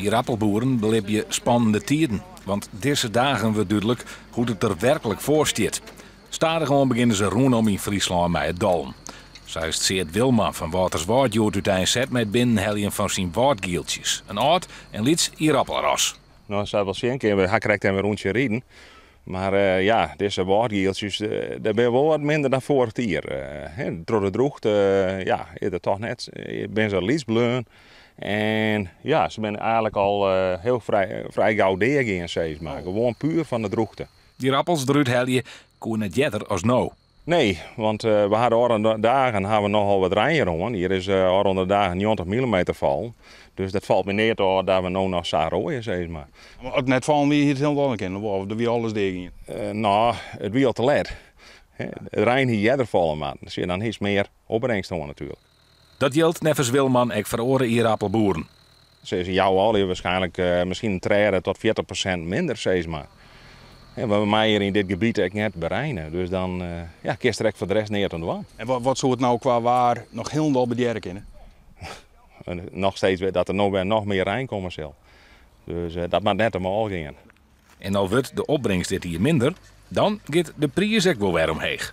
Ierappelboeren belibje spannende tiden, want dizze dagen wurdt dúdlik hoe't it der werklik foar stiet. Stadichoan begjinne se rûnom yn Fryslân mei it dollen. Sa is Tseard Wilman fan Wâlterswâld hjoed úteinset mei it binnenheljen fan syn wâldgieltsjes, in âld en lyts ierappelras. No, sa wel sjen kinne, we ha krekt even in rûntsje riden. Mar ja, dizze wâldgieltsjes, dêr binne wol wat minder dan foarich jier. Troch de drûchte, ja, is der toch net, binne se lyts bleaun. En ja, se binne eigentlik al hiel frij, frij gau deagean, sis mar. Gewoan puer fan de drûchte. Ierappels derút helje koe net earder as no. Nee, want we ha de ôfrûne dagen ha we nochal wat rein hân. Hjir is ôfrûne dagen 90 millimeter fallen. Dus dat falt my neat ôf dat we no noch sa roaie, sis mar. As it net fallen wie, hie it hielendal net kinnen, of der wie alles deagien? No, it wie al te let. De rein hie earder falle moatten. Sjoch, dan hiest mear opbrengst hân natuerlik. Dat jildt neffens Wilman ek foar oare ierappelboeren. Se jouwe allegear waarskynlik miskien in trêde tot 40% minder, sis mar. En we meie hjir yn dit gebiet ek net bereine, dus dan ja, kinst der ek foar de rest neat oan dwaan. En wat soe it no kwa waar noch hielendal bedjerre kinne? Noch steeds dat der no wer noch mear rein komme sil. Dus dat moat net te mâl gean. En al wurdt de opbringst dit jier minder, dan giet de priis ek wol wer omheech.